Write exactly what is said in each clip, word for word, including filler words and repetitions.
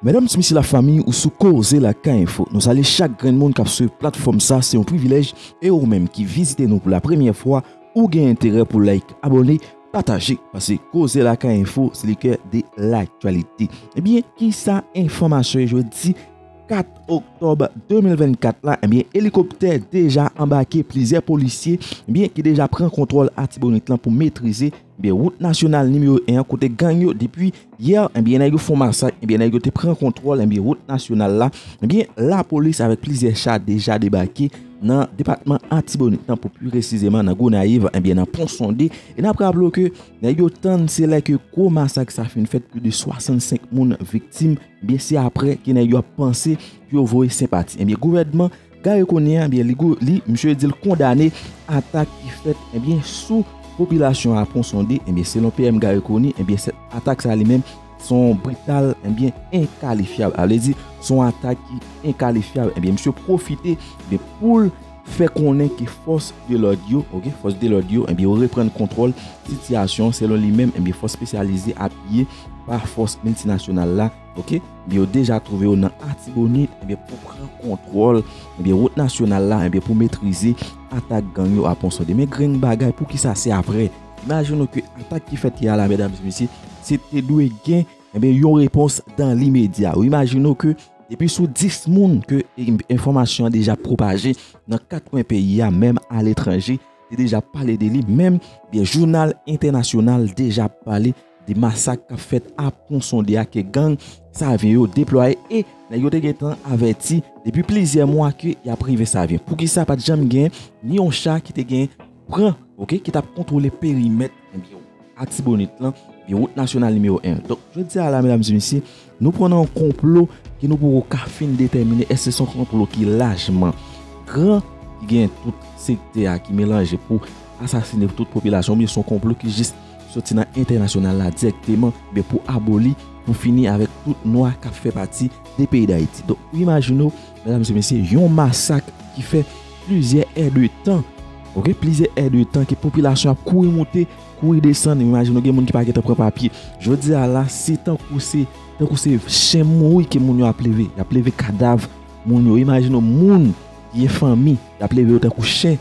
Medam, mesye, lafanmi, ou sou Koze Lakay Enfo. Nou salye chak grenn moun k ap swiv platfòm sa. Se yon privilèj. E ou menm ki vizite nou pou la premyè fwa, ou gen enterè pou like, abòne, pataje. Paske Koze Lakay Enfo, se le cœur de l'actualité. Ebyen, kisa enfòmasyon yo jodi kat oktòb de mil vennkat la? Ebyen, elikoptè deja anbake plizyè polisye, ebyen, ki deja pran kontwòl Atibonit lan pou metrize, ebyen, wout nasyonal nimewo en an, kote gang yo, depi yè, ebyen, nèg yo fè yon masak, ebyen, nèg yo te pran kontwòl, ebyen, wout nasyonal la. Ebyen, lapolis avèk plizyè cha deja debake nan depatman Atibonit lan, pou pli presizeman nan Gonayiv, ebyen, nan Pon Sonde. E n ap raple w ke nèg yo tann se lè ke gwo masak sa fin fèt, plis de swasannsenk moun viktim. Ebyen, se aprè ke nèg yo ap panse pou yo voye senpati. Ebyen, gouvènman Garry Conille an, ebyen, li, li, misye di l kondane atak ki fèt, ebyen, sou popilasyon a Pon Sonde. Ebyen, selon P M Garry Conille, ebyen, sèt atak sa li menm, se yon brital, ebyen, enkalifyab. Sa vle di, se yon atak ki enkalifyab. Ebyen, misye pwofite, ebyen, pou l fè konnen ke fòs de lòd yo, oke, fòs de lòd yo, ebyen, yo reprann kontwòl sitiyasyon, selon li menm, ebyen, fòs espesyalize apiye pa fòs miltinasyonal la, oke, ebyen, yo deja twouve yo nan Atibonit, ebyen, pou pran kontwòl, ebyen, wout nasyonal la, ebyen, pou metrize atak gang yo a Pon Sonde. Men grenn bagay, poukisa se aprè? Imajine w ke atak ki fèt yè a la, medam e mesye, se te dwe gen, ebyen, yon repons dan limedya. Ou imajine w ke depi sou dis moun ke en-, enfòmasyon an deja pwopaje nan kat kwen peyi a, menm aletranje, te deja pale de li, menm, ebyen, jounal entènasyonal deja pale de masak k ap fèt a Pon Sonde a ke gang Savyen yo deplwaye, e nèg yo te gentan avèti depi plizyè mwa ke y ap rive Savyen. Poukisa pa t janm gen ni yon cha ki te gen pran, oke, ki t ap kontwole perimèt, ebyen, Atibonit lan, ebyen, wout nasyonal nimewo en an. Donk, jodi a la, medam e mesye, nou pran nan yon konplo ke nou poko ka fin detèmine èske se yon konplo ki lajman gran, ki gen tout sektè a ki melanje pou asasine tout popilasyon, oubyen se yon konplo ki jis soti nan entènasyonal la dirèkteman, ebyen, pou aboli, pou fini avèk tout nwa k ap fè pati de peyi Dayiti. Donk, ou imajine w, medam e mesye, yon masak ki fè plizyè èdtan, oke, plizyè èdtan ke popilasyon ap kouri moute, kouri desann, imajine w gen moun ki pa gentan pran papye. Jodi a la, se tankou se, tankou se chen mouri ke moun yo ap leve. Y ap leve kadav moun yo. Imajine w moun ki gen fanmi, y ap leve yo tankou chen.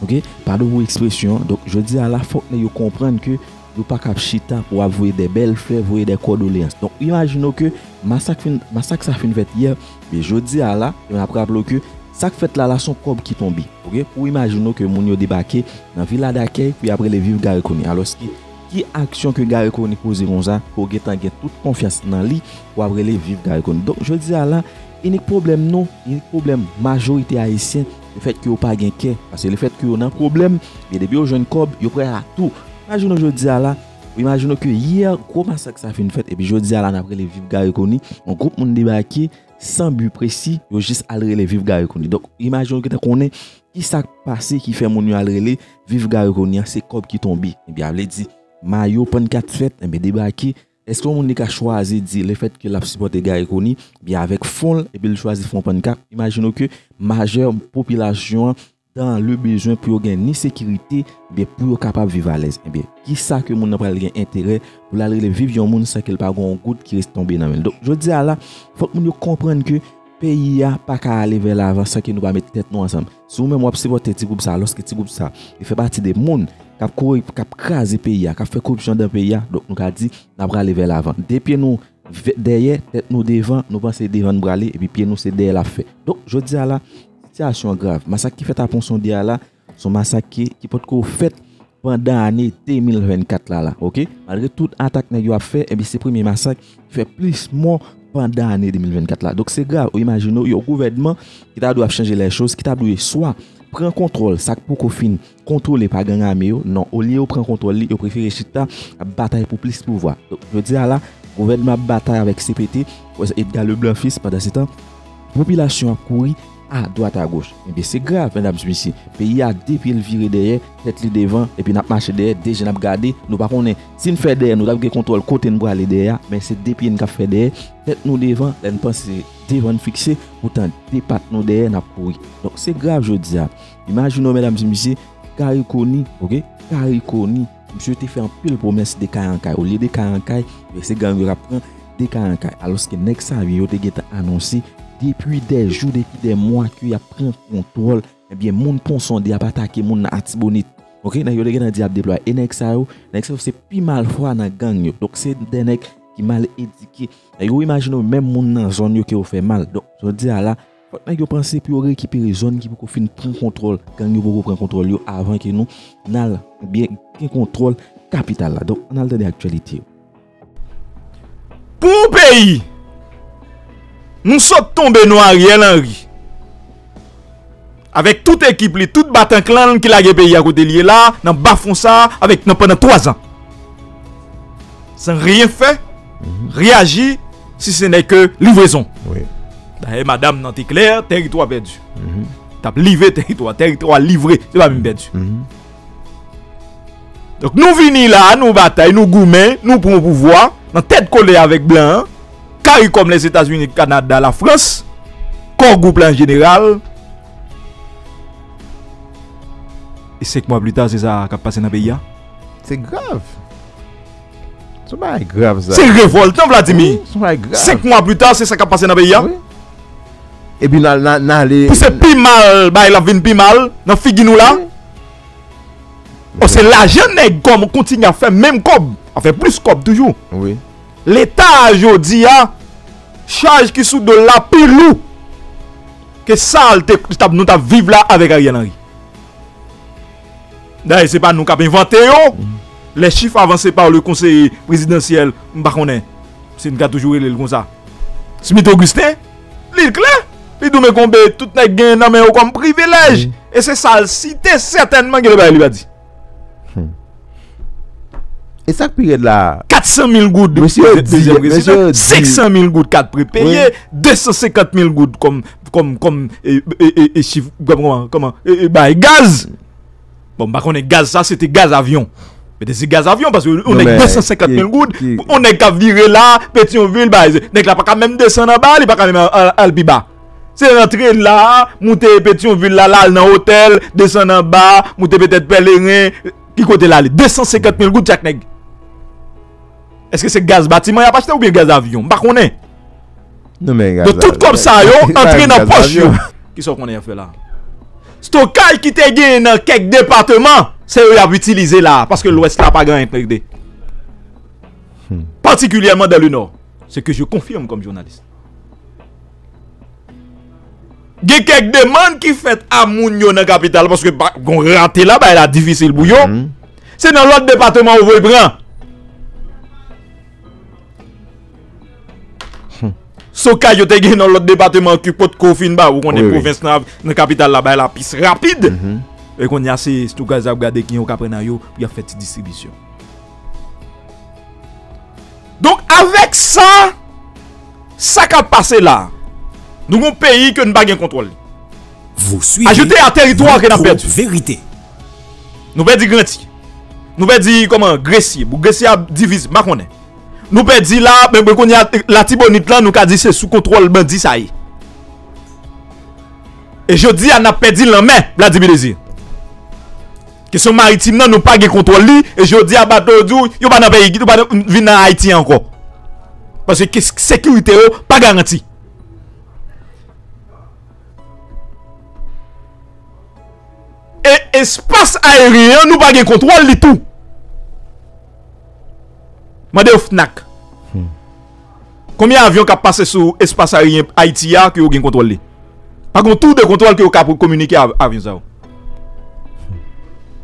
Oke? Padon pou ekspresyon an. Donk, jodi a la, fòk nèg yo konprann ke yo pa kab chita pou ap voye de bèl flè, voye de kondoleyans. Donk, imajine w ke masak fin, masak sa fin fèt yè, men jodi a la, e n ap raple w ke sa k fèt la, la se yon kòb ki tonbe. Oke? Pou imajine w ke moun yo debake nan vila dakèy pou y ap rele viv Garry Conille. Alòske, ki aksyon ke Garry Conille poze konsa, ke w gentan gen tout konfyans nan li, pou w ap rele viv Garry Conille? Donk, jodi a la, inik pwoblèm nou, inik pwoblèm majorite ayisyen, lefètke yo pa gen kè. Paske lefètke yo nan pwoblèm, men depi yo jwenn kòb, yo prè a tou. Imajine w jodi a la, ou imajine w ke yè, gwo masak sa fin fèt, epi jodi a la, n ap rele viv Garry Conille, yon gwoup moun debake, san bi presi, yo jis al rele viv Garry Conille. Donk, imajine w gentan konnen ki sa k pase ki fè moun yo al rele viv Garry Conille an, se kòb ki tonbe. Ebyen, sa vle di, mayo pannkat fèt, ebyen, debake. Èske yon moun li ka chwazi di lefètke l ap sipòte Garry Conille, ebyen, avèk fon l, epi l chwazi fè yon pannkat? Imajine w ke majè popilasyon an dans le besoin pou yo gen ni sekirite, ebyen, pou yo kapab viv alèz. Ebyen, kisa ke moun nan pral gen enterè pou l al rele viv yon moun san ke l pa gen yon goud ki res tonbe nan men l? Donk, jodi a la, fòk moun yo konprann ke peyi a pa ka ale vè lavan san ke nou pa met tèt nou ansanm. Si ou menm w ap sipòte ti gwoup sa, alòske ti gwoup sa, li fè pati de moun k ap kouri, k ap kraze peyi a, k ap fè koripsyon dan peyi a, donk nou ka di, n ap rale vè lavan. De pye nou vè-, dèyè, tèt nou devan, nou panse devan n prale, epi pye nou se dèyè l ap fè. Donk, jodi a la, sitiyasyon an grav. Masak ki fèt a Pon Sonde a la, se yon masak ki, ki potko fèt pandan ane de mil vennkat la, la, oke? Malgre tout atak nèg yo ap fè, ebyen, se premye masak ki fè plis mò pandan ane de mil vennkat la. Donk, se grav. Ou imajine w, yon gouvènman ki ta dwe ap chanje lè choz, ki ta dwe swa pran kontwòl sa k poko fin kontwole pa gang ame yo, non, olye yo pran kontwòl li, yo prefere chita ap batay pou plis pouvwa. Donk, jodi a la, gouvènman ap batay avèk C P T, Edgar Leblanc Fils, pandan se tan, popilasyon ap kouri a dwat a goch. Ebyen, se grav, medam e mesye. Peyi a, de pye l vire dèyè, tèt li devan, epi n ap mache dèyè, de je n ap gade, nou pa konnen si n fè dèyè, nou t ap gen kontwòl kote n prale dèyè a, men se de pye n k ap fè dèyè, tèt nou devan, lè n panse devan n fikse, poutan de pat nou dèyè, n ap kouri. Donk, se grav jodi a. Imajine w, medam e mesye, Garry Conille, oke? Garry Conille, misye te fè anpil pwomès de kay an kay. Olye de kay an kay, ebyen, se gang yo k ap pran de kay an kay. Alòske nèg Savyen yo te gentan anonse depi dè jou, depi dè mwa ke y ap pran kontwòl, ebyen, moun Pon Sonde ap atake moun nan Atibonit. Oke, nèg yo te gentan di y ap deplwaye. E nèg sa yo, nèg sa yo se pi malfwa nan gang yo. Donk, se de nèg ki mal edike. Nèg yo imajine yo menm moun nan zòn yo ke yo fè mal. Donk, jodi a la, fòk nèg yo panse pou yo rekipere zòn ki poko fin pran kontwòl. Gang yo poko pran kontwòl yo avan ke nou n al, ebyen, gen kontwòl kapital la. Donk, ann al tande aktyalite yo. Pou yon peyi, nou sot tonbe nou Ariel Henry. Avèk tout ekip li, tout batanklan l ki lage peyi a kote l ye la, nan bafon sa, avèk nan pandan twa zan. San rien fè, reyaji, si se nè ke livrezon. Wi. Dayè, madanm nan te klè, tèritwa pèdi. T ap livre tèritwa, tèritwa livre, se pa menm pèdi. Donk, nou vini la, nou batay, nou goumen, nou pran pouvwa, nan tèt kole avèk blan an, CARICOM, Lèzetazini, Kanada, Lafrans, Core Group la an jeneral. E senk mwa pli ta, se sa k ap pase nan peyi a. Se grav. Se yon bagay grav, sa. Se revòltan, Vladimir. Wi, se yon bagay grav. Senk mwa pli ta, se sa k ap pase nan peyi a. Wi. Epi n al, n al, n ale. Pou se pi mal, bagay la vin pi mal, nan figi nou la. Wi. Paske lajan nèg kòm kontinye ap fè menm kòb, ap fè plis kòb toujou. Wi. Leta a jodi a, chaj ki sou do l la pi lou ke sa l te, t ap, nou t ap viv la avèk Ariel Henry. Dayè, se pa nou k ap envante yo. Les chiffres avancés par le conseiller présidentiel, m pa konnen si n ka toujou rele l konsa. Smith Augustin, li klè. Li di w men konbe tout nèg gen nan men yo kòm privilèj. Wi. E se sa l site, sètènman, gen de bagay li pa di. Hmm. E sa k pi rèd la? Kat san mil goud, mesye yo di, dezyèm prezidan, mesye yo di, senk san mil goud kat prepeye, wi, de san senkant mil goud kòm, kòm, kòm, e, e, e, e, chif, kòman, kòman, e, e, bay gaz. Bon, m pa konnen gaz sa, se te gaz avyon. Mete se gaz avyon, paske yon nèg de san senkant mil goud, yon nèg k ap vire la, Petyonvil, bay, nèg la pa ka menm desann anba, li pa ka menm al, al, al pi ba. Se rantre la, moute Petyonvil la, l al nan otèl, desann anba, moute petèt Pèleren, ki kote l ale? De san senkant mil goud chak nèg. Èske se gaz batiman y ap achte oubyen gaz avyon? M pa konnen. Donk, tout kòb sa yo antre nan pòch yo. Kisa w konnen y ap fè la? Stokaj ki te genyen nan kèk depatman, se yo y ap itilize la, paske Lwès la pa gen anyen k regle. Patikilyèman dans le Nord. Ce que je confirme comme journaliste. Gen kèk demann ki fèt a moun yo nan kapital, paske pa, gon rate la, bagay la difisil pou yo. Se nan lòt depatman yo voye pran. Stokaj yo te gen nan lòt depatman ki potko fin ba, ou konnen pwovens nan, nan kapital la, bay la pis rapid. E kounye a, se stokaj ap gade kijan yo ka pran nan yo, pou y ap fè ti distribisyon. Donk, avèk sa, sa k ap pase la, nou gon peyi ke n pa gen kontwòl li. Ajoute a teritwa ke n ap pèdi. Nou pèdi Granti. Nou pèdi, kòman, Gresye. Bon, Gresye a divize, m pa konnen. Nou pèdi la, men, men kounye a, Latibonit lan, nou ka di se sou kontwòl bandi sa ye. E jodi a, n ap pèdi lanmè, Vladimir Désir. Kesyon maritim nan, nou pa gen kontwòl li, e jodi a, bato yo di w, yo pa nan peyi, yo pa nan, vin nan Ayiti ankò. Paske kes-, sekirite yo pa garanti. E espas ayeryen an, nou pa gen kontwòl li tou. Mande yo FNAC. Konbyen avyon k ap pase sou espas ayeryen Ayiti a ke yo gen kontwòl li? Pa gen yon tour de contrôle ke yo ka pou kominike avyon sa yo.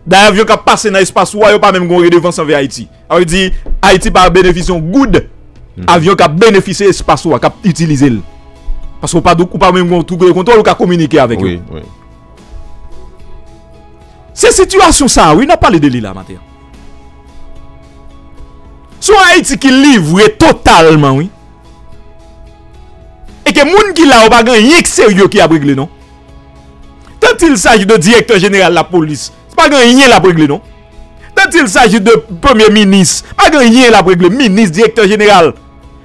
Dayè, avyon k ap pase nan espas ou a, yo pa menm gen yon redevans anvè Ayiti. Sa vle di, Ayiti pa benefisye yon goud avyon k ap benefisye espas ou a, k ap itilize l. Paske ou pa, ou pa menm gen yon tour de contrôle ou ka kominike avèk yo. Wi, wi. Se sitiyasyon sa a, wi, n ap pale de li la maten an. Se yon Ayiti ki livre totalman, wi. E ke moun ki la yo pa gen anyen k serye ki ap regle, non. Tant il s'agit de direktè jeneral lapolis, se pa gen anyen l ap regle, non. Tant il s'agit de premye minis, pa gen anyen l ap regle. Minis, direktè jeneral,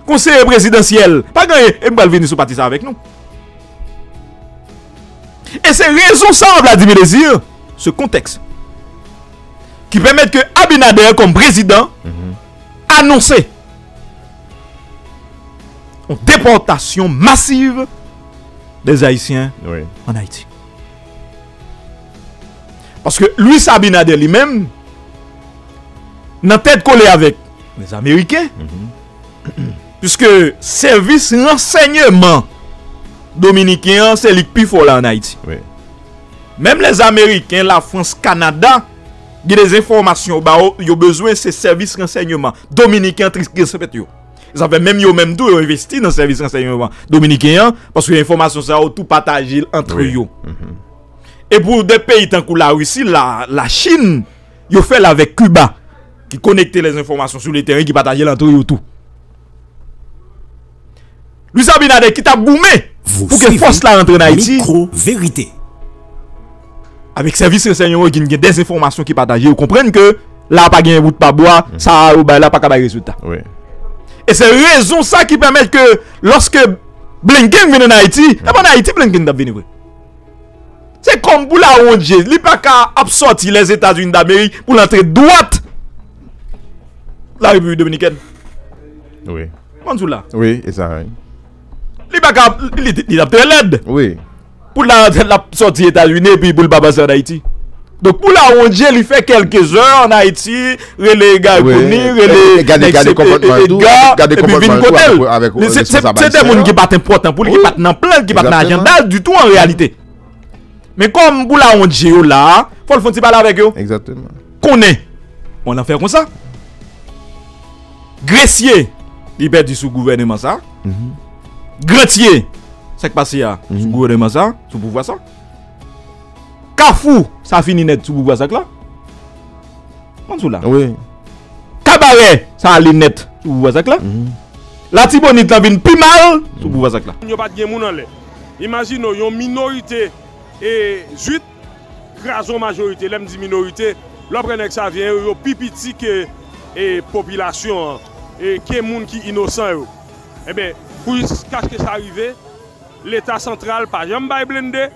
konseye prezidansyèl, pa gen anyen. E m pral vini sou pati sa avèk nou. E se rezon sa a, Vladimir Désir, se kontèks ki pèmèt ke Abinader, kòm prezidan, anonse yon depòtasyon masiv des Ayisyen an Ayiti. Paske Luis Abinader li menm, nan tèt kole avèk lèzameriken, piske sèvis ransèyman dominiken an, se li k pi fò la ann Ayiti. Menm lèzameriken, Lafrans, Kanada, gen de enfòmasyon yo ba yo, yo bezwen, se sèvis ransèyman dominiken an ki transmèt yo. Sa fè menm yo menm tou, yo envesti nan sèvis ransèyman dominiken an, paske enfòmasyon sa yo tou pataje l antre yo. E pou de peyi tankou Larisi, la, Lachin, yo fè l avèk Kiba, ki konekte lèzenfòmasyon sou le teren, ki pataje l antre yo tou. Luis Abinader ki t ap goumen pou ke fòs la rantre ann Ayiti. Avèk sèvis ransèyman yo, gen, gen dezenfòmasyon ki pataje, yo konprann ke la pa gen bout pa bwa, sa a yo bay la pa ka bay rezilta. E se rezon sa ki pèmèt ke lòske Blinken vin ann Ayiti, e pa ann Ayiti Blinken t ap vini vre. Se kòm pou Lawon Dye, li pa ka ap sòti Lèzetazini Damerik pou l antre dwat Larepiblik Dominikèn. Wi. Mansoula. Wi, e sa, wi. Li pa ka, li, li, li t ap trè lèd. Wi. Pou l la, l ap sòti Etazini epi pou l pa pase ann Ayiti. Donk, pou Lawon Dye, li fè kèlke zè ann Ayiti, rele Guy Conille, rele nèg se, e, Edgar, epi vin kote l. Li se, se, se de moun ki pa t enpòtan pou li, ki pa t nan plan l, ki pa t nan ajanda l ditou an reyalite. Men kòm pou Lawon Dye yo la, fò l fè yon ti pale avèk yo. Konnen. Bon, l ap fè konsa. Gresye, li pèdi sou gouvèneman sa. Grantye, sa k pase a, sou gouvèneman sa, sou pouvwa sa. Kafou, sa fini nèt sou pouvwa sa k la. Mansoula. Wi. Kabarè, sa ale nèt sou pouvwa sa k la. Latibonit lan vin pi mal sou pouvwa sa k la. Yo pa t gen moun anlè. Imajine w, yon minorite e zwit kraze yon majorite. Lè m di minorite, lè w pran nèg Savyen yo, yo pi piti ke, e, popilasyon an, e, ke moun ki inosan yo. Enben, pou jiskaske sa rive, Leta santral pa janm bay blende,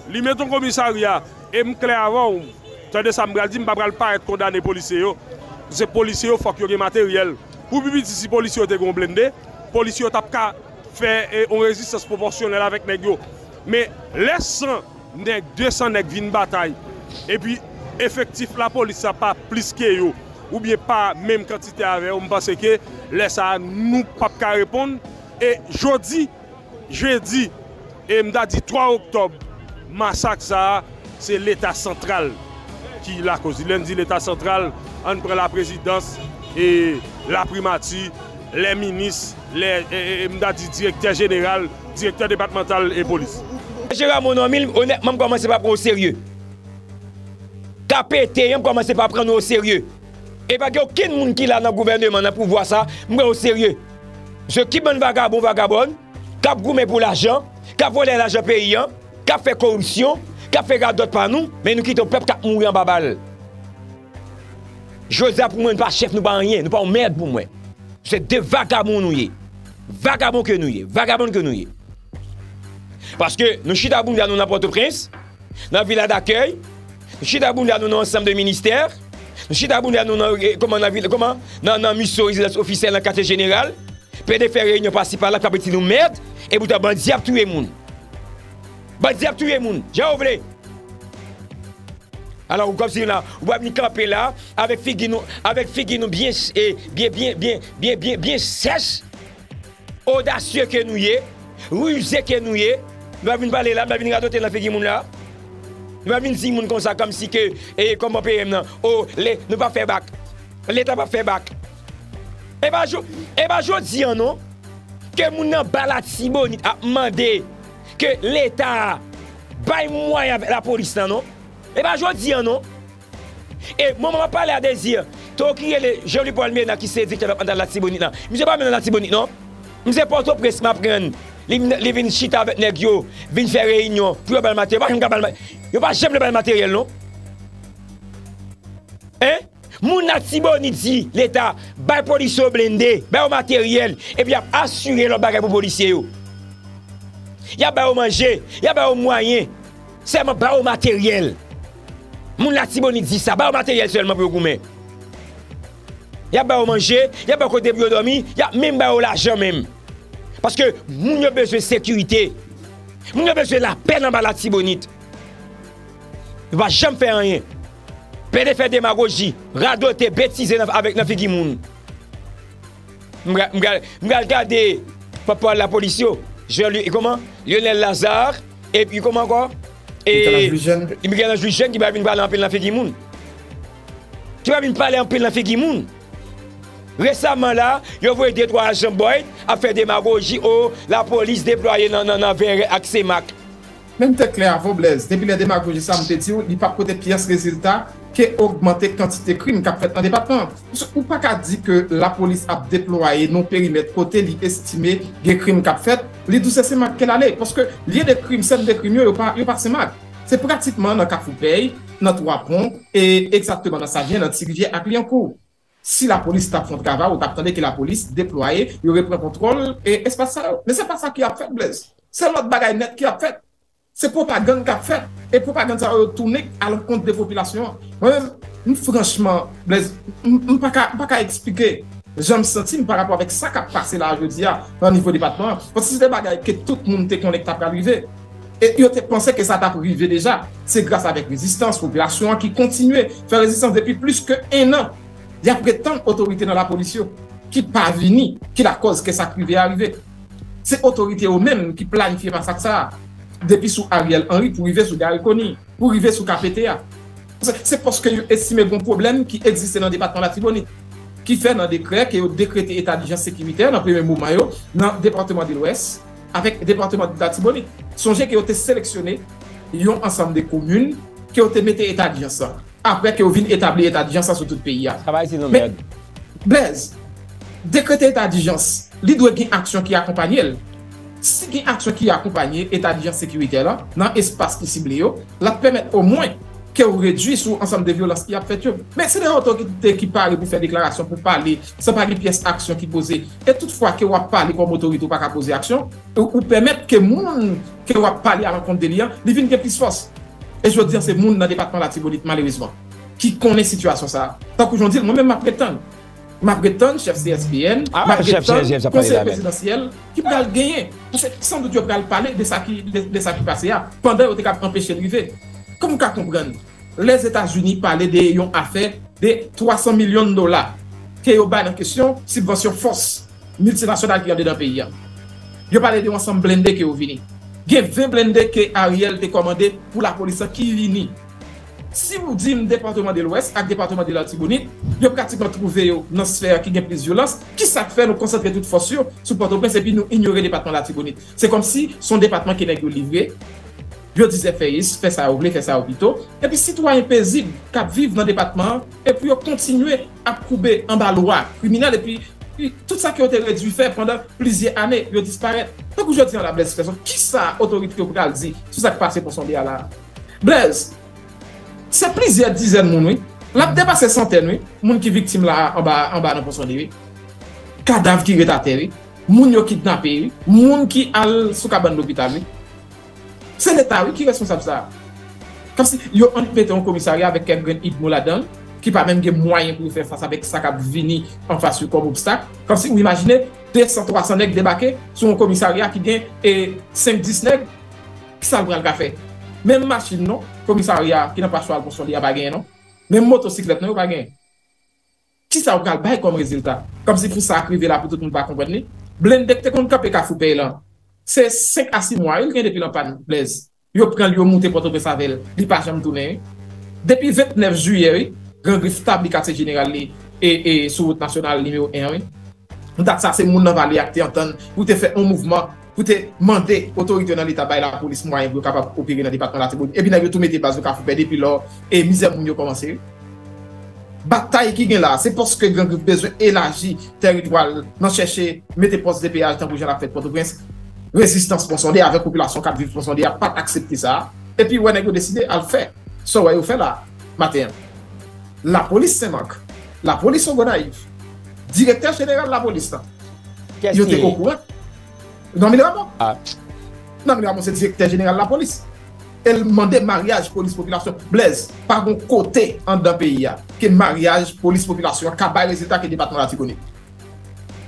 li met yon komisarya, e m klè avè w, tande sa m pral di, m pa pral parèt kondane polisye yo. Se polisye yo, fòk yo gen materyèl. Pou pi piti, si polisye yo te gen yon blende, polisye yo t ap ka fè, e, yon rezistans pwopòsyonèl avèk nèg yo. Men lè san nèg, de san nèg vin batay, epi efektif lapolis la pa plis ke yo, oubyen pa menm kantite avè yo, m panse ke lè sa a, nou p ap ka reponn. E jodi, jedi, e m ta di twa oktòb, masak sa a, se Leta santral ki lakoz li. Lè n di Leta santral, ann pran laprezidans, e laprimati, lè minis, lè, e, e, e, m ta di direktè jeneral, direktè depatmantal e polis. Jera Monòmil, onètman, m kòmanse pa pran w serye. K P T, m kòmanse pa pran nou o serye. E pa gen okenn moun ki la nan gouvèneman, nan pouvwa sa, m pran yo serye. Se ki bann vagabon, vagabòn, k ap goumen pou lajan, k ap vòlè lajan peyi an, k ap fè koripsyon, k ap fè radòt pa nou, men nou kite yon pèp k ap mouri anba bal. Jodi a, pou mwen, nou pa chèf, nou pa anyen, nou pa yon mèd pou mwen. Se de vagabon nou ye. Vagabon ke nou ye. Vagabon ke nou ye. Paske nou chita bounda nou nan Pòtoprens, nan Vila Dakèy, nou chita bounda nou nan ansanm de ministè, nou chita bounda nou nan, e, kòman, nan vil, kòman, nan, nan MISO, rezidans ofisyèl, nan katye jeneral, pede fè reyinyon pasi pala, k ap reti nou mèd, e poutan bandi ap touye moun. Bandi ap touye moun, jan yo vle. Alò, ou kòmsi la, ou pa vin kanpe la, avèk figi nou, avèk figi nou byen, e, byen, byen, byen sèch, odasye ke nou ye, rize ke nou ye, nou pa vin pale la, nou pa vin radote nan figi moun la. Nou pa vin di moun konsa kòmsi ke, e, kòman P M nan, o, le, nou pa fè bak. Leta pa fè bak. E pa jo-, e pa jodi an non, ke moun nan ba Latibonit ap mande ke Leta bay mwayen avèk lapolis lan non. E pa jodi an non. E moman m ap pale a Désir, to ki rele Jean Louis Paul Ménard ki se direktè depatmantal Latibonit lan. Misye pa menm nan Latibonit non. Misye Pòtoprens m aprann. Li, li vin chita avèk nèg yo, vin fè reyinyon pou yo ba l materyèl. Yo pa janm ka ba l ma-, yo pa janm vle ba l materyèl non. Hein? Moun Latibonit di Leta, bay polisye yo blende, bay yo materyèl, epi y ap asire lòt bagay pou polisye yo. Y ap ba yo manje, y ap ba yo mwayen. Sèlman ba yo materyèl. Moun Latibonit di sa, ba yo materyèl sèlman pou yo goumen. Y ap ba yo manje, y ap ba yo kote pou yo dòmi, y ap menm ba yo lajan menm. Paske moun yo bezwen sekirite. Moun yo bezwen lapè nan ba Latibonit. Yo pa janm fè anyen. Pede fè demagoji, radote, betize nan, avèk nan figi moun. M pral, m pral, m pral gade pòtpawòl lapolis yo. Jean, kòman? Lionel Lazarre. Epi kòman ankò? E Michel Ange Louis Jeune. Michel Ange Louis Jeune ki pa vin pale anpil nan figi moun. Ki pa vin pale anpil nan figi moun. Resaman la, yo voye de twa ajan Boyd ap fè demagoji, o, lapolis deplwaye nan, nan, nan Vèrè ak Senmak. Men m te klè avè w, Blaise, depi lè demagoji sa a m te di w, li p ap pote pyès rezilta ke ogmante kantite krim k ap fèt nan depatman an. Ou pa ka di ke lapolis ap deplwaye nan yon perimèt kote li estime gen krim k ap fèt, li di w se Senmak ke l ale. Paske lye de krim, sèn de krim yo, yo pa, yo pa Senmak. Se pratikman nan Kafou Pèy, nan Twa Pon, e egzakteman nan Savyen, nan Ti Rivyè ak Lyankou. Si lapolis t ap fè yon travay, ou t ap tande ke lapolis deplwaye, yo repran kontwòl, e espas sa yo. Men se pa sa ki ap fèt, Blaise. Se lòt bagay nèt ki ap fèt. Se pwopagann k ap fèt. E pwopagann sa yo tounen alankont de popilasyon an. Mwen menm, m franchman, Blaise, m, m pa ka, m pa ka eksplike jan m santi m pa rapò avèk sa k ap pase la a jodi a nan nivo depatman an. Paske se te bagay ke tout moun te konnen k t ap pral rive. E yo te panse ke sa t ap rive deja. Se gras avèk rezistans popilasyon an ki kontinye fè rezistans depi plis ke en an. Y ap ret tann otorite nan lapolis yo ki pa vini, ki lakòz ke sa k rive a rive. Se otorite yo menm ki planifye masak sa a. Depi sou Ariel Henry pou rive sou Garry Conille, pou rive sou K P T a. Se, se paske yo estime gen yon pwoblèm ki egziste nan depatman Latibonit, ki fè nan dekrè ke yo dekrete eta dijans sekiritè nan premye moman yo nan depatman de Lwès avèk depatman Latibonit. Sonje ke yo te seleksyone yon ansanm de komin ke yo te mete eta dijans la. Apre ke yo vin etabli eta dijans la sou tout peyi a. Travay se nan mèd. Blaise, dekrete eta dijans, li dwe gen aksyon ki akonpanye l. Si gen aksyon ki akonpanye eta dijans sekiritè la nan espas ki sible yo, l ap pèmèt omwen ke w redui sou ansanm de vyolans ki ap fèt yo. Men se de otorite ki pare pou fè deklarasyon, pou pale, san pa gen pyès aksyon ki poze. E tout fwa ke w ap pale kòm otorite, ou pa ka poze aksyon, ou, ou pèmèt ke moun ke w ap pale alankont de li an, li vin gen plis fòs. E jodi an, se moun nan depatman Latibonit, malerezman, ki konnen sitiyasyon sa a. Tankou jan w di l, mwen menm m ap ret tann. M ap ret tann chèf C S P N, m ap ret tann konseye prezidansyèl ki pral genyen. Paske sandout yo pral pale de sa ki, de, de sa ki pase a, pandan yo te kab anpeche l rive. Kòman w ka konprann? Lèzetazini pale de yon afè de twa san milyon dola ke yo bay nan kesyon sibvansyon fòs miltinasyonal ki andedan peyi a. Yo pale de yon ansanm blende ke yo vini. Gen ven blende ke Ariel te kòmande pou lapolis la ki vini. Si w di m depatman de Lwès ak depatman de Latibonit, yo pratikman twouve yo nan sfè ki gen plis vyolans, ki sa k fè nou konsantre tout fòs yo sou Pòtoprens epi nou inyore depatman Latibonit? Se kòmsi se yon depatman ke nèg yo livre, yo di zèfèyis, fè sa yo vle, fè sa yo pito. Epi sitwayen pezib k ap viv nan depatman an, epi yo kontinye ap koube anba lwa kriminèl, epi, epi tout sa ke yo te redui fè pandan plizyè ane, yo disparèt. Tankou jodi an la, Blaise Persson, kisa otorite yo pral di sou sa k pase Pon Sonde a la a? Blaise, se plizyè dizèn moun, wi. L ap depase santèn, wi. Moun ki viktim la anba, anba nan Pon Sonde, wi. Kadav ki ret atè, wi. Moun yo kidnape, wi. Moun ki al sou kabann lopital, wi. Se Leta, wi, ki responsab sa a. Kòmsi yo annik mete yon komisarya avèk kèk grenn idmo ladan l, ki pa menm gen mwayen pou yo fè fas avèk sa k ap vini anfas yo kòm obstak. Kòmsi ou imajine de san, twa san nèg debake sou yon komisarya ki gen, e, senk, dis nèg, kisa l pral ka fè? Menm machin non, komisarya ki nan Pastral Pon Sonde a pa genyen non. Menm motosiklèt non, yo pa genyen. Kisa yo pral bay kòm rezilta? Kòmsi pou sa k rive la, pou tout moun pa konprann li. Blende k te konn kanpe Kafou Pèy lan, se senk a sis mwa, wi, l gen depi l an pàn, Blaise. Yo pran l, yo moute Pòtoprens avè l. Li pa janm tounen, wi. Depi vennèf jiyè, wi, Gran Grif tabli katye jeneral li e, e sou wout nasyonal nimewo en an, wi. Dat sa, se moun nan Vale a ki te antann pou te fè yon mouvman, pou te mande otorite yo nan Leta bay lapolis mwayen pou yo kapab opere nan depatman Latibonit. Epi nèg yo tou mete baz yo Kafou Pèy depi lò e mizè moun yo kòmanse, wi. Batay ki gen la a, se paske Gran Grif bezwen elaji tèritwa l nan chèche mete pòs depeyaj tankou jan l ap fèt Pòtoprens. Rezistans Pon Sonde avèk popilasyon k ap viv Pon Sonde a pa t aksepte sa a. Epi w wè nèg yo deside al fè sa w wè yo fè la a maten an. Lapolis Senmak, lapolis Gonayiv, direktè jeneral lapolis la, yo te okouran. Normil Ramon. Normil Ramon se direktè jeneral lapolis. E l mande maryaj polis popilasyon. Blaise, pa gon kote anndan peyi a ke maryaj polis popilasyon an ka bay rezilta ke depatman Latibonit.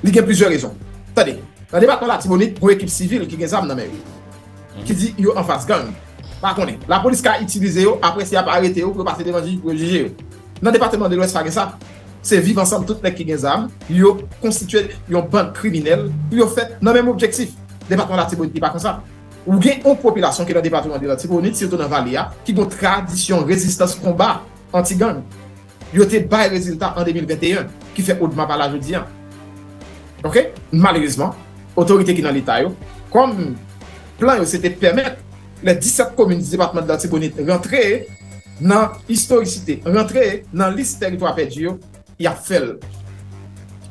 Li gen plizyè rezon. Tande, Nan depatman Latibonit, gon ekip sivil ki gen zam nan men yo, ki di yo anfas gang. Pa konnen. Lapolis ka itilize yo, apre si y ap arete yo, pou yo pase devan jij, pou yo jije yo. Nan depatman de Lwès, pa gen sa. Se viv ansanm tout nèg ki gen zam, yo konstitye yon bann kriminèl pou yo fè nan menm objektif. Depatman Latibonit li pa konsa. Ou gen yon popilasyon ki nan depatman de Latibonit, sitou nan vale a, ki gen yon tradisyon rezistans konba anti-gang. Yo te bay rezilta an de mil venteyen, ki fè ODMA pa la jodi a. Oke? Malerezman, otorite ki nan Leta yo, kòm plan yo se te pèmèt lè disèt komin di depatman de Latibonit rantre nan istorisite, rantre nan lis tèritwa pèdi yo, y ap fè l.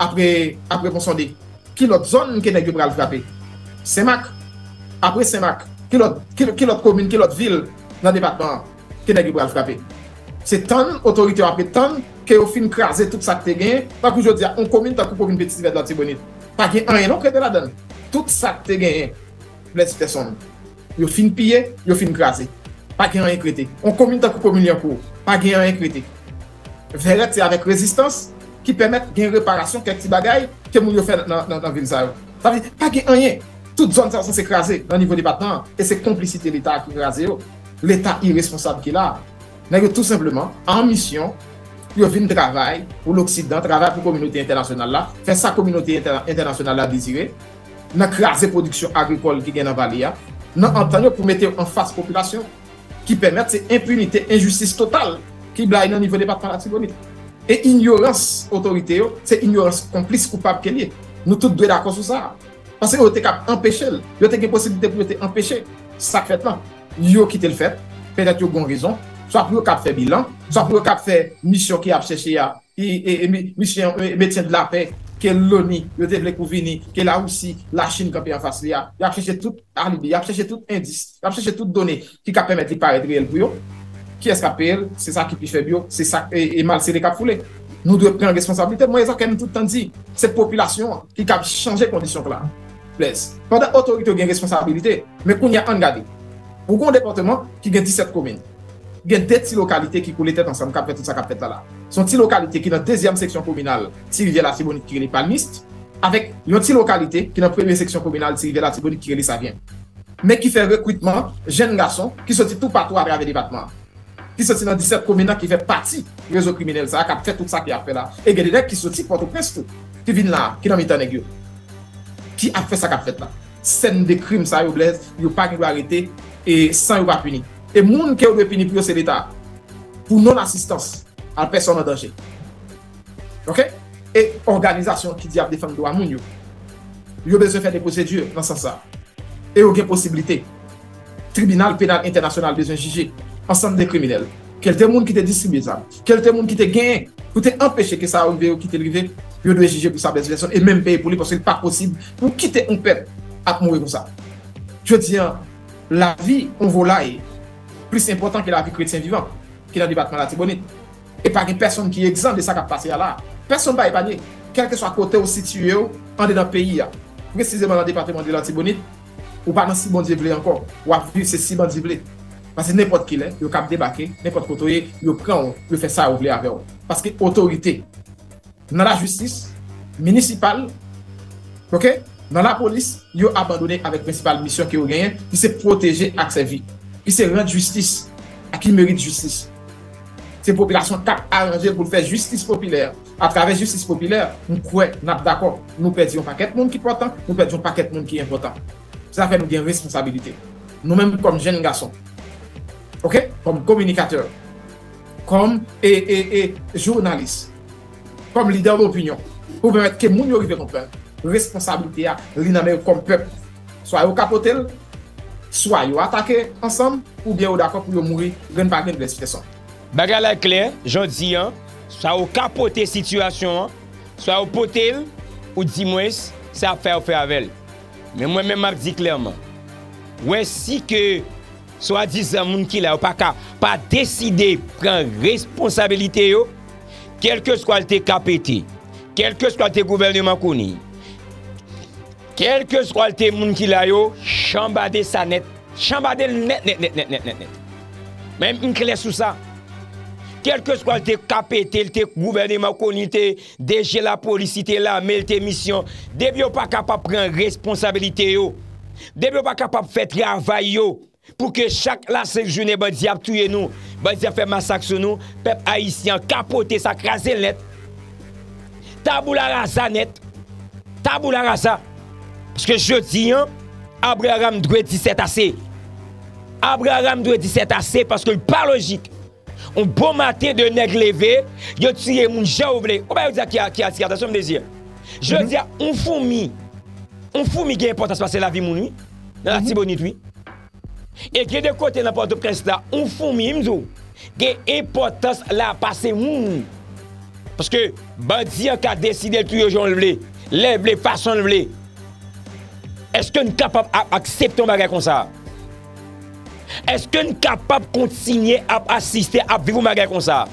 Apre, apre Ponsonde, ki lòt zòn ke nèg yo pral frape? Senmak. Apre Senmak, ki lòt, ki, ki lòt komin, ki lòt vil nan depatman an ke nèg yo pral frape? Se tann otorite yo ap ret tann ke yo fin kraze tout sa k te genyen. Tankou jodi a, yon komin tankou komin Ti Rivè de Latibonit, pa gen anyen non k rete ladan l. Tout sa k te genyen, Blaise Peterson, yo fin piye, yo fin kraze. Pa gen anyen k rete. Yon komin tankou komin Lyankou, pa gen anyen k rete. Vèrèt se avèk rezistans ki pèmèt gen reparasyon kèk ti bagay ke moun yo fè nan, nan, nan vil sa yo. Sa vle di, pa gen anyen. Tout zòn sa yo sanse kraze nan nivo depatman an, e se konplisite Leta a ki kraze yo. Leta iresponsab ki la a. Nèg yo tou senpleman an misyon pou yo vin travay pou Loksidan, travay pou kominote entènasyonal la, fè sa kominote entè-, entènasyonal la dezire, nan kraze pwodiksyon agrikòl ki gen nan vale a, nan antann yo pou mete yo anfas popilasyon, ki pèmèt se enpinite, enjistis total ki bay nan nivo depatman Latibonit. E inyorans otorite yo, se inyorans konplis koupab ke l ye. Nou tout dwe dakò sou sa. Paske yo te kab anpeche l. Yo te gen posiblite pou yo te anpeche sa k fèt lan. Yo kite l fèt, petèt yo gon rezon, swa pou yo kab fè bilan, swa pou yo kab fè misyon ke y ap chèche a, e, e, e mi-, misyon, e, mentyen de lapè ke loni, yo te vle pou vini, ke Larisi, Lachin kanpe anfas li a. Y ap chèche tout alibi, y ap chèche tout endis, y ap chèche tout done ki ka pèmèt li parèt reyèl pou yo. Kiyès k ap peye l? Se sa ki pi fèb yo, se sa, e, e malsere k ap foule. Nou dwe pran responsablite. Mwen, e sa ke m tout tan di, se popilasyon an ki kab chanje kondisyon k la. Blaise. Pandan otorite yo gen responsablite, men kounye a, ann gade. Ou gen yon depatman ki gen disèt komin. Gen de ti lokalite ki koule tèt ansanm k ap fè tout sa k ap fèt la la. Se yon ti lokalite ki nan dezyèm seksyon kominal Ti Rivyè Latibonit ki rele Palmist, avèk yon ti lokalite ki nan premye seksyon kominal Ti Rivyè Latibonit ki rele Savyen. Men ki fè rekritman jèn gason ki soti toupatou atravè depatman an, ki soti nan disèt komin nan ki fè pati rezo kriminèl sa a, k ap fè tout sa ke y ap fè la. E gen de nèg ki soti Pòtoprens tou, ki vin la, ki nan mitan nèg yo, ki ap fè sa k ap fèt la. Sèn de krim sa yo, Blaise, yo pa gen dwa rete e san yo pa pini. E moun ke yo dwe pini pou yo se Leta. Pou non asistans a pèsòn an danje. Oke? E òganizasyon ki di y ap defann dwa moun yo, yo bezwen fè de pwosedi nan sans sa. E yo gen posiblite. Tribinal Penal Entènasyonal bezwen jije ansanm de kriminèl. Kèlte moun ki te distribye zam, kèlte moun ki te genyen pou te anpeche ke sa rive yo, kite l rive, yo dwe jije pou sa, Blaise Peterson, e menm peye pou li, paske li pa posib pou kite yon pèp ap mouri konsa. Jodi a, lavi yon volay plis enpòtan ke lavi kretyen vivan ki nan depatman Latibonit. E pa gen pèsonn ki egzan de sa k ap pase a la. Pèsonn pa epanye, kèlkeswa kote w sitiye w andedan peyi a, presizeman nan depatman de Latibonit, ou pa nan si Bondye vle ankò. W ap viv se si Bondye vle. Paske nenpòt kilè, yo kab debake, nenpòt kote w ye, yo pran w, yo fè sa yo vle avè w. Paske otorite nan lajistis minisipal, oke, nan lapolis, yo abandone avèk prensipal misyon ke yo genyen, ki se pwoteje ak sèvi, ki se rann jistis a ki merit jistis. Se popilasyon k ap aranje l pou l fè jistis popilè. Atravè jistis popilè, m kwè n ap dakò. Nou pèdi yon pakèt moun ki enpòtan, nou pèdi yon pakèt moun ki enpòtan. Sa fè nou gen responsabilite. Nou menm kòm jèn gason, oke, kòm kominikatè, kòm e, e, e jounalis, kòm lidè dopinyon, pou pèmèt ke moun yo rive konprann responsablite a, li nan men yo kòm pèp. Swa yo kapote l, swa yo atake ansanm, oubyen yo dakò pou yo mouri grenn pa grenn, Blaise Peterson. Bagay la klè, jan w di an, swa yo kapote sitiyasyon an, swa yo pote l, oudimwens, sa ap fè yo fè avè l. Men mwen menm, m ap di klèman, wè si ke swadizan moun ki la yo pa ka pa deside pran responsabilite yo, kèlkeswa l te K P T, kèlkeswa l te gouvèneman Conille, kèlkeswa l te moun ki la yo, chanbade sa nèt, chanbade l nèt, nèt, nèt, nèt, nèt, nèt, nèt. Men m klè sou sa. Kèlkeswa l te K P T, l te gouvèneman koni, l te D G lapolis, li te lame, l te misyon. Depi yo pa kapab pran responsabilite yo, depi yo pa kapab fè travay yo, pou ke chak lasent jounen bandi ap touye nou, bandi ap fè masak sou nou, pèp ayisyen an kapote sa, kraze l nèt. Taboula raza nèt. Taboula raza. Paske jodi an, Abraram dwe di sètase. Abraram dwe di sètase paske l pa lojik. On bon maten de nèg leve, yo tiye moun jan yo vle. Ou pa yo di a ki a, ki a, ki a, atansyon, m dezi. Jodi a, on foumi, on foumi gen enpòtans pase lavi moun, wi. Nan Latibonit, wi. E gen de kote nan Pòtoprens la, on foumi, m di w, gen enpòtans la pase moun. Paske bandi an ka deside l touye jan l vle, lè l vle, fason l vle. Èske n kapab ap aksepte yon bagay konsa? Èske n kapab kontinye ap asiste, ap viv yon bagay konsa?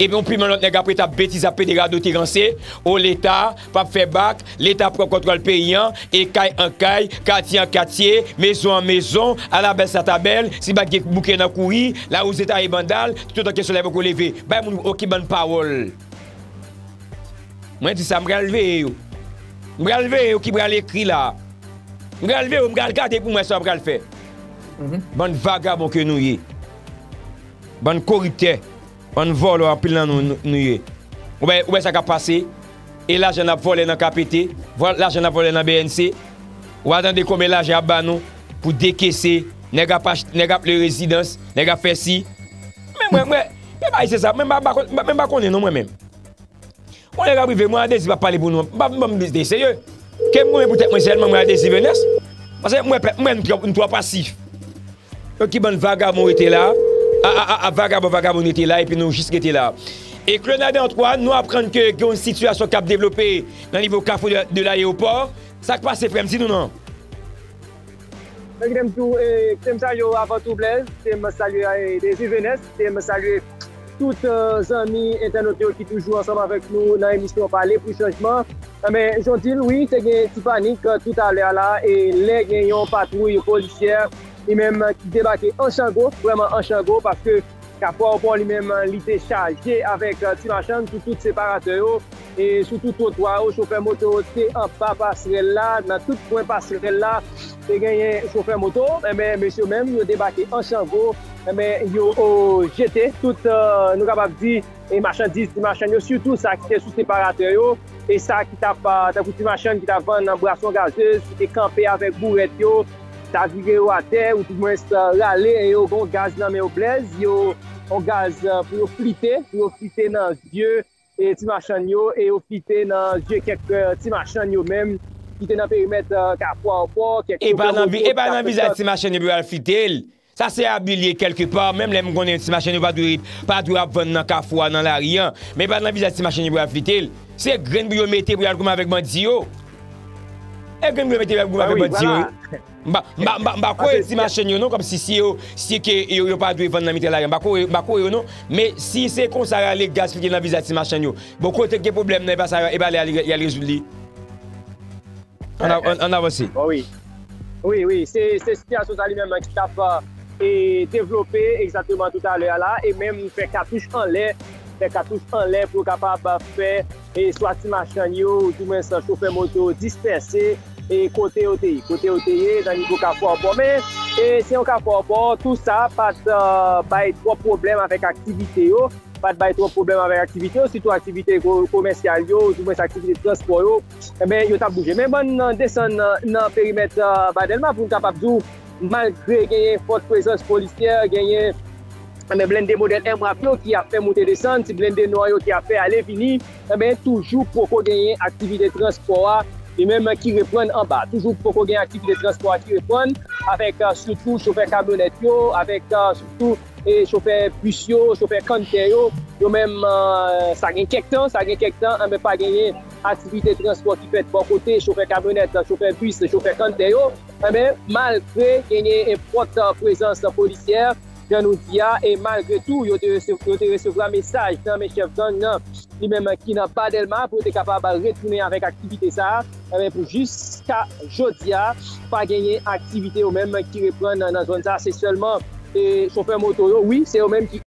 Epi yon piman lòt nèg ap ret ap betize, ap pede radote ranse, o Leta p ap fè bak, Leta pran kontwòl peyi an, e kay an kay, katye an katye, mezon an mezon, ala bèl sa ta bèl, si bak gen bouke nan kouri, lawouze taye banda l, toutotan ke solèy poko leve. Bay moun oki bann pawòl. Mwen di sa, m pral veye yo. M pral veye yo ki pral ekri la. M pral veye yo, m pral gade pou m wè sa yo pral fè. Bann vagabon ke nou ye. Bann koriptè. Bann vòlò anpil nan nou, nou, nou ye. Ou wè, ou wè sa k ap pase? E lajan n ap vòlè nan K P T, vò-, lajan n ap vòlè nan B N C. Ou a tande konbyen lajan y ap ba nou pou dekese, nèg ap achte, nèg ap lwe rezidans, nèg ap fè si. Men mwen, mwen, men bay se sa, men m pa, pa kon-, men m pa konnen non mwen menm. Yon lè k ap rive, mwen Adezi p ap pale pou nou. M p ap, m p ap de serye. Ke m konnen pou tèt mwen sèlman, mwen Adezi Venès. Paske mwen pèp mwen, m twò, m twò pasif. Yo ki bann vagabon rete la. A, a, a, a, vagabon, vagabon rete la, epi nou jis rete la. E Claude Naden Antoine, nou aprann ke gen yon sitiyasyon k ap devlope nan nivo Kafou de, de Layewopò. Sa k pase, frè m, di nou non. Men kite m tou, e, kite m salye w avan tou, Blaise. Kite m salye, e, Désir Venès. Kite m salye tout, e, zanmi entènot yo ki toujou ansanm avèk nou nan emisyon Pale pou Chanjman. Enben, jan w di l, wi, te gen ti panik, e, toutalè a la, e lè gen yon patwouy polisyè, li menm, ki debake an chango, vrèman an chango, paske Kafou Ayewopò li menm, li te chaje avèk, e, ti machann sou tout separatè yo. E sou tout twotwa yo, chofè moto yo te anba pasrèl la, nan tout kwen pasrèl la, te genyen chofè moto, enben, mesye yo menm, yo debake an chango, enben, yo, o, jete tout, e, nou kapab di, e machandiz, ti machann yo, sitou sa ki te sou separatè yo, e sa ki t ap, e, tankou ti machann ki t ap vann bwason gazez, ki te kanpe avèk bourèt yo, ta vire yo atè, ou toudimwens, e, rale, e yo gon gaz nan men yo, Blaise, yo, yon gaz, e, pou yo flite, pou yo flite nan zye, e, ti machann yo, e yo flite nan zye kèk, e, ti machann yo menm ki te nan perimèt, e, Kafou Ayewopò, kèk chofè moto ki t ap fè. E pa nan vizaj ti machann yo pou yo al flite l. Sa se abi l ye kèlkepa, menm lè m konnen ti machann yo pa dwe, pa dwe ap vann nan kafou a, nan lari a. Men e pa nan vizaj ti machann yo pou yo al flite l. Se grenn pou yo mete pou yo al goumen avèk bandi yo. E grenn pou yo mete pou yo al goumen avèk bandi yo, wi. M pa, m pa, m pa, m pa kwè ti machann yo non, kòmsi si yo, si ke yo, yo pa dwe vann nan mitan lari a. M pa kwè, m pa kwè yo non. Men si se konsa rale gaz flite nan vizaj ti machann yo. Bon, kote k gen pwoblèm nan, e pa sa, e pa lè y al, y al rezoud li. Ann av-, ann, ann avanse. Bon, wi. Wi, wi, se, se sitiyasyon sa li menm ki t ap, e, devlope egzakteman toutalè a la, e menm fè katouch anlè, fè katouch anlè pou yo kapab fè, e, swa ti machann yo, oudimwens chofè moto yo dispèse, e kote yo te ye, kote yo te ye, nan nivo Kafou Ayewopò. Men, e, se yon Kafou Ayewopò, tou sa pa t, e, bay twòp pwoblèm avèk aktivite yo, pa t bay twòp pwoblèm avèk aktivite yo, sitou aktivite ko-, komèsyal yo, oudimwens aktivite transpò yo, enben, yo t ap bouje. Men bann nan desann nan, nan perimèt, e, Ba Dèlma, pou n kapab di w, malgre genyen fòt prezans polisyè, genyen, enben, blende modèl M rap yo ki ap fè moute desann, ti blende nwa yo ki ap fè ale vini, enben, toujou poko genyen aktivite transpò a, li menm ki reprann anba. Toujou poko genyen aktivite transpò a ki reprann, avèk, e, sitou chofè kamyonèt yo, avèk, e, sitou e chofè bis yo, chofè kanntè yo, yo menm, e, sa gen kèk tan, sa gen kèk tan, enben, pa genyen aktivite transpò ki fèt bò kote chofè kamyonèt, chofè bis, chofè kanntè yo. Enben, malgre genyen fòt prezans polisyè, jan nou di a, e malgre tou, yo te rese-, yo te resevwa mesaj nan men chèf gang nan, li menm ki nan Ba Dèlma, pou yo te kapab retounen avèk aktivite sa a. Enben, pou jiska jodi a, pa genyen aktivite yo menm ki reprann nan, nan zòn sa a. Se sèlman, e, chofè moto yo, wi, se yo menm ki